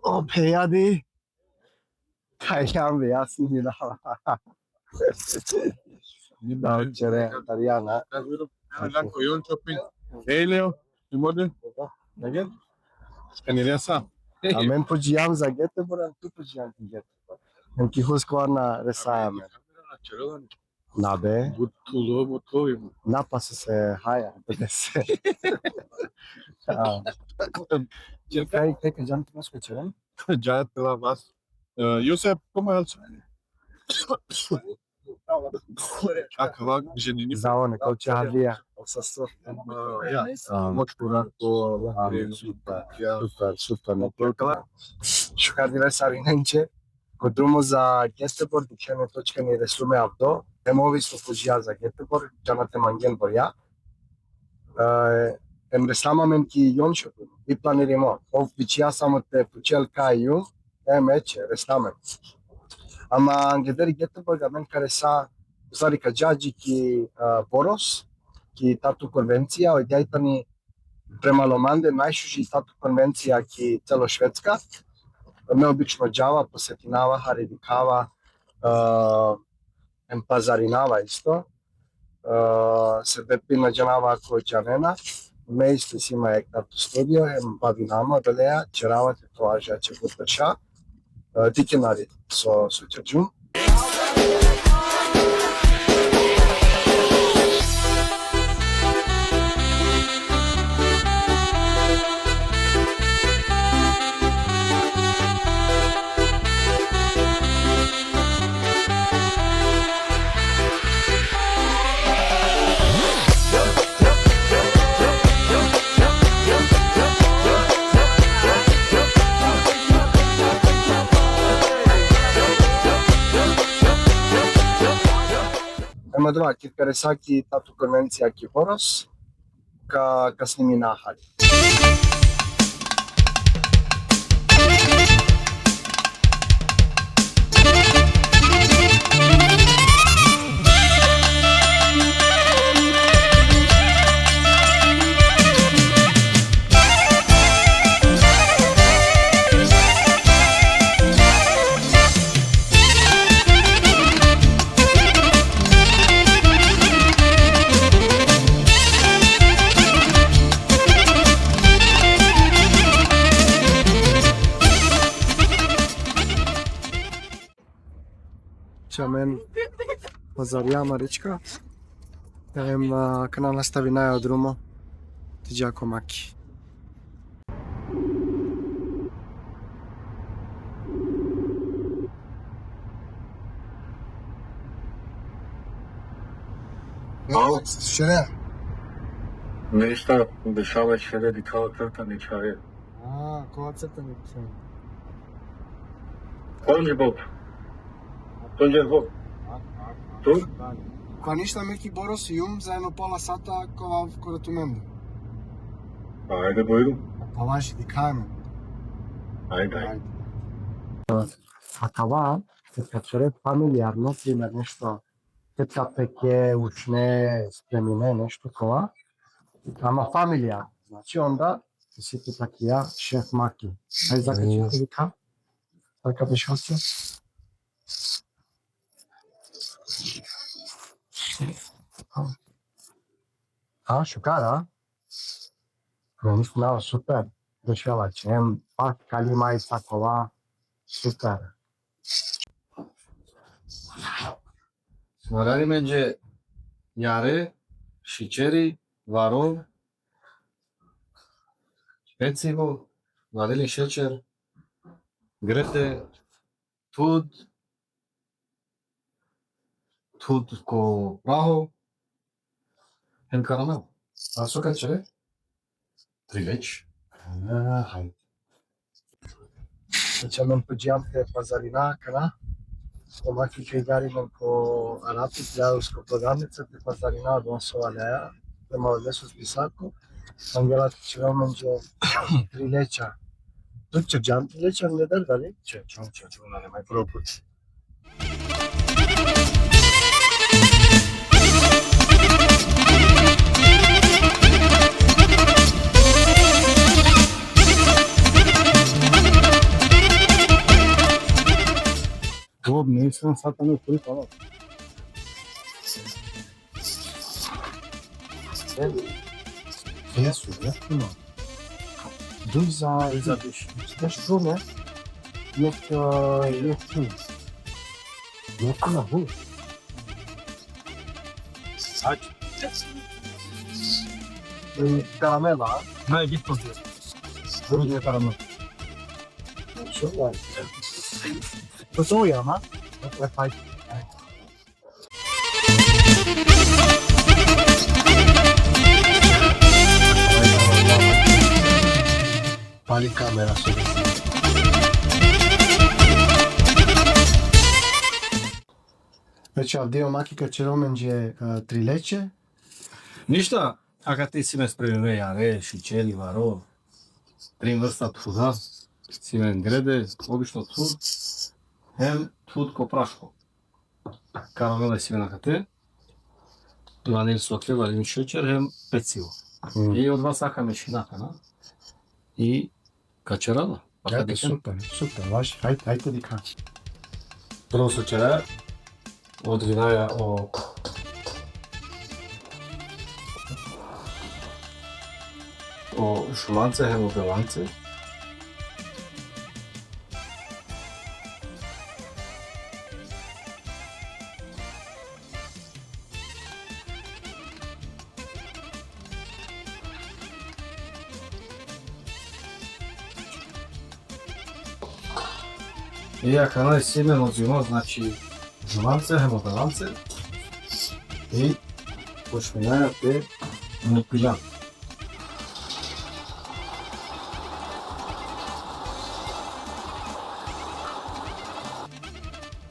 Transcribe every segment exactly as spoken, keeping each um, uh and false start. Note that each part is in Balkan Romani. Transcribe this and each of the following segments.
O, pe, ja di. Kaj jam be, ja si mi da. Da, čere, Tarijana. Ako Jon Čopin. Elio, i mode? Negen? Skani resa. Amen po džijam za Göteborg, tu po džijam za Göteborg. Em ki Husqvarna resa amen. Na be. But tulo motovim. Na pa se se haja, te se. Kaj, kaj ka džan ti mas ka čeren? Džan ti la mas. E, Josep, como é? Akava ženini. Zavo ne, kol će hadija. Ja. Moć pura to. Super, super, super. Šukar dive sarinenđe. Ko drumo za Göteborg, dikhljene točkani reslume avdo. Em ov isto khužija za Göteborg, džana te mangen borja. E, em reslam amen ki Jönköping, i planirimo. Ov pičija samo te pučel kaj ju, em eče, reslam amen. Ama angeder Göteborg amen ka resa, u stvari ka dža dži ki, e, Borås, ki tatu konvencija, odija i tani prema lomande najšuži tatu konvencija ki celo Švedska. Me obično džava, posetinava, hari dikhava, e, em pazarinava isto. E, sebepi na džanava ko džanena, me isto si ma jekh tatu studio, em bavinama odoleja, čerava tetovaža, ače but berša. E, ti ke nari so, so čerđum. Em adava, kit ka resa ki tatu konvencija ki Borås, ka, ka snimina hari. Amen pazarija marička. Em, a, kana nastavinaja o drumo. Ti dža ko Maki. Alo? Šere? Ništa, dešava šere, dikhava crtani čhave. A, kova crtani čhave? Konji Bob. Konji Bob. Tu? Ko ništa, me ki Borås jum za jedno pola sata, kova kora tumende. Ajde, bujrum. Pa važi, dikhaj me. Ajde, ajde. Akava, kad ka čere familijarno, primer nešto, kad ka peke, učne, spremine, nešto kova. Ama familijarno. Znači, onda, si tu takija šef Maki. Ajde, zaka će te dikha. Zaka bešalcija. A, šukar, a? No, mislim, super. Dešava će. Em, pa, kalima i sakova. Super. Varari menđe jare, šićeri, varo, pecivo, vanili šećer, grete, tud, tud ko praho, hem karamel. A so ka čere? Trileć. A, hajde. Znači, amen po džijam te pazarina akana. Ko Maki ka igari amen ko Arapit, Ljajusko prodavnica, te pazarina, odnosno, aleja. Te malo leso spisako. Angela te čerel menđe trileća. Dok čerđam trileća, ne da dali? Če, čom, če, čom, ne, nemaj proput. Ovo nisam sad tamo koji hvala. Jesu, jeftino. Duj za, duj za biš. Znaš tu, ne? Jeft, jeftino. Jeftino, bu. Hajde. Karamela. Hajde, git pozdrav. Drugi karamela. Što je? To se ujama. Hajde. Pali kamera su. Već avdive o Maki ka ćerel amenđe, e, trileće. Ništa, akate si me spremime jare, šićeri, varo, trin vrsta thuda, si me grede, obično thud, hem thud ko praško. Karamela si me akate, vanil soke, vanil šećer, hem pecivo. Mm. I odova sa ka mešina akana. I ka ćera la. Pa ka dikhen. Super, super, vaš, hajde, hajde dikha. Prvo so ćera, odvinaja o, o šumance hem o belance. I akana si me odvino, znači, žumance, hem o belance. I počminaja te mukiljan.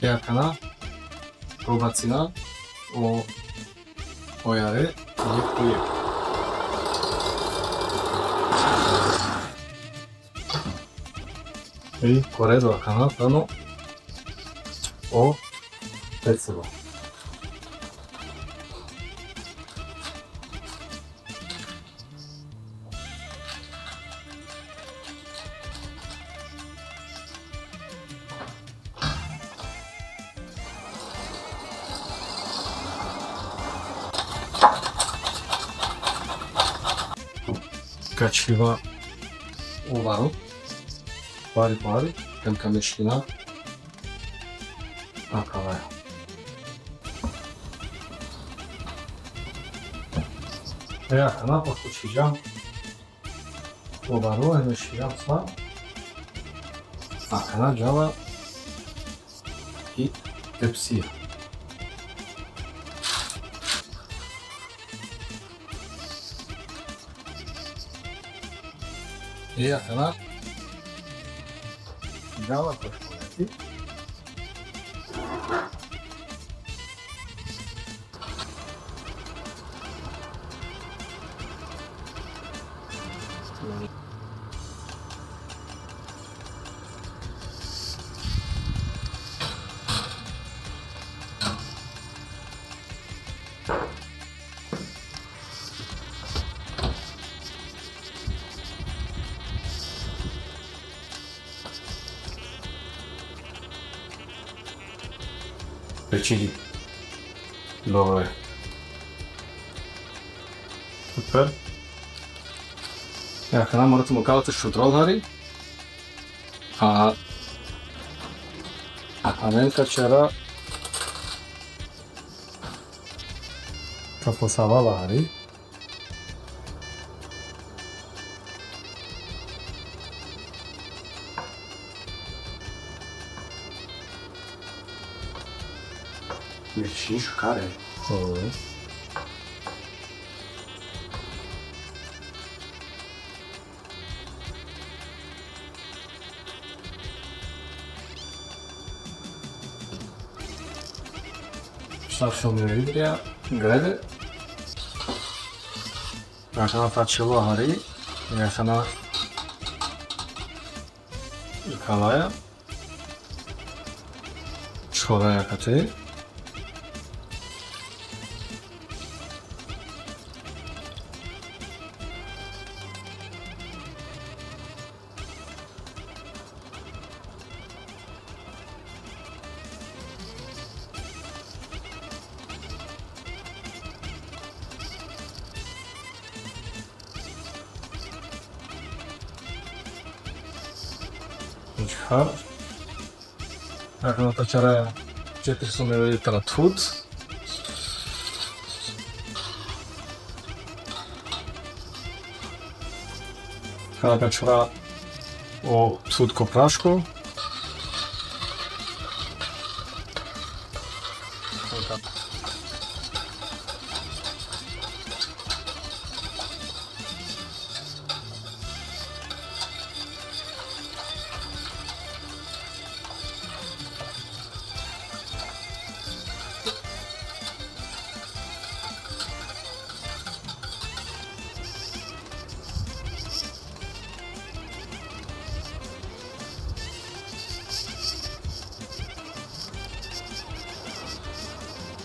I akana probacina o, o jare, jek po jek. I ko redo akana tano o pecivo. Ka čhiva o varo, pari pari, hem ka mešina akava. E, akana pošto čhiđam o varo, e, mešinđam sa, akana džala i tepsija. I akana džala pošto. Pečini. Dobro je. Super. Ja, akana mora te mukava te šutrol hari. A, a amen ka ćera, ka posava la hari. Mešin šukar e. Oj. Štar šel mi idrija, grede. Akana ta čhilo hari, akana i kalaja. Čhoraja akate. Čhar. Akana ka čhara četiristo mililitara thud. Akana ka čhara o thud ko praško.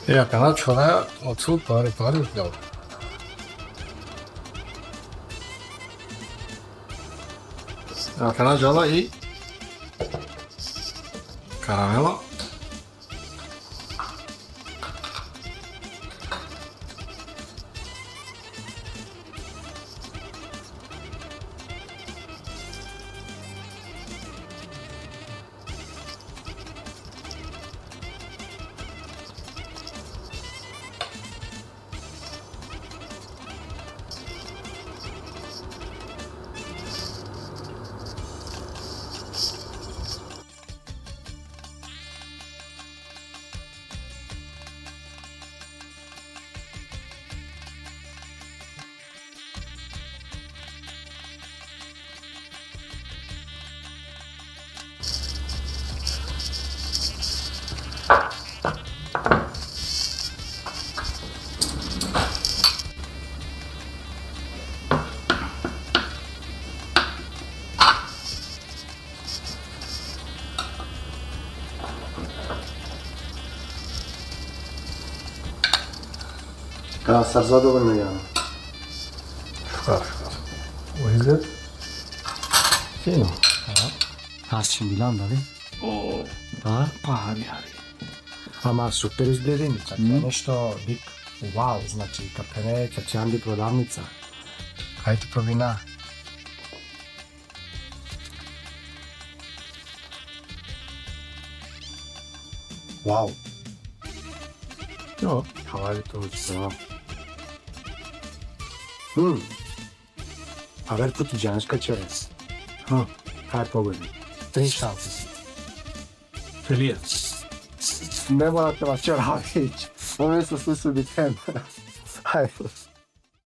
E, akana čhora o thud pari pari. Akana džala i karamela. A, sar zadovoljno, Jana? Šukar, šukar. O izgled? Fino. Aha. Hasim bilan, da li? O. A? Pa, ali, ali. Ama super izgledini, kad je nešto dik, wow, znači, kad pene, kad će andi prodavnica. Hajde probina. Wow. Jo, hvala li to uči. Hmm. A ver, tu ti džanaš kaj će res. Ha, kaj pogodi. Tri šanse. Felija. Ne morate vas čeravić. Ove su svi su biten. Hajde.